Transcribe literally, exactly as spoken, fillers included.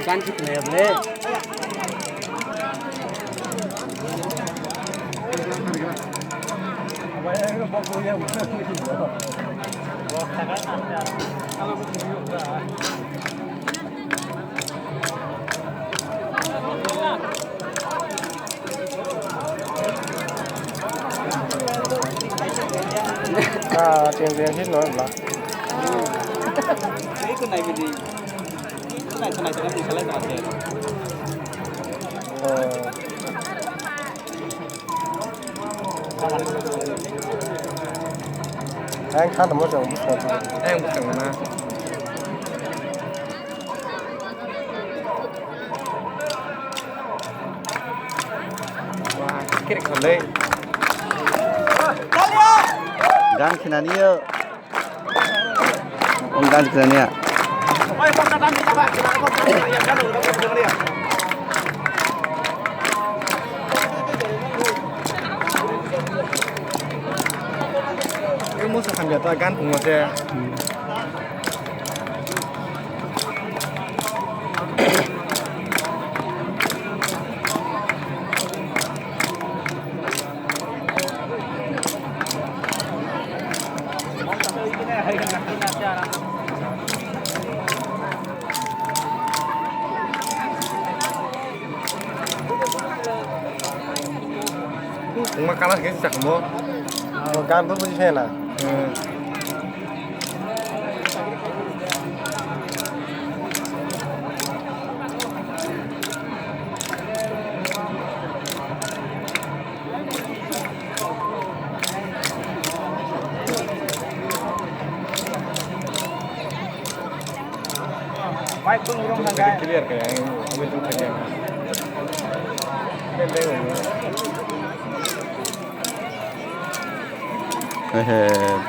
Ah, tiang tiang hit no bla. Iko nai bidi. Nai nai nai nai. Oh. Ang khan mo jong bus ko. Ang bus ko na. Wah, kiri khalai. Gan khinani yo. Om gan khinani ya. Musa khamya ta gan phungmo se. Wngma kalar khe chakmo. Gan bo buji khe na. Hmm. Clear kaya, ini, ini tuh kaya. Hehe.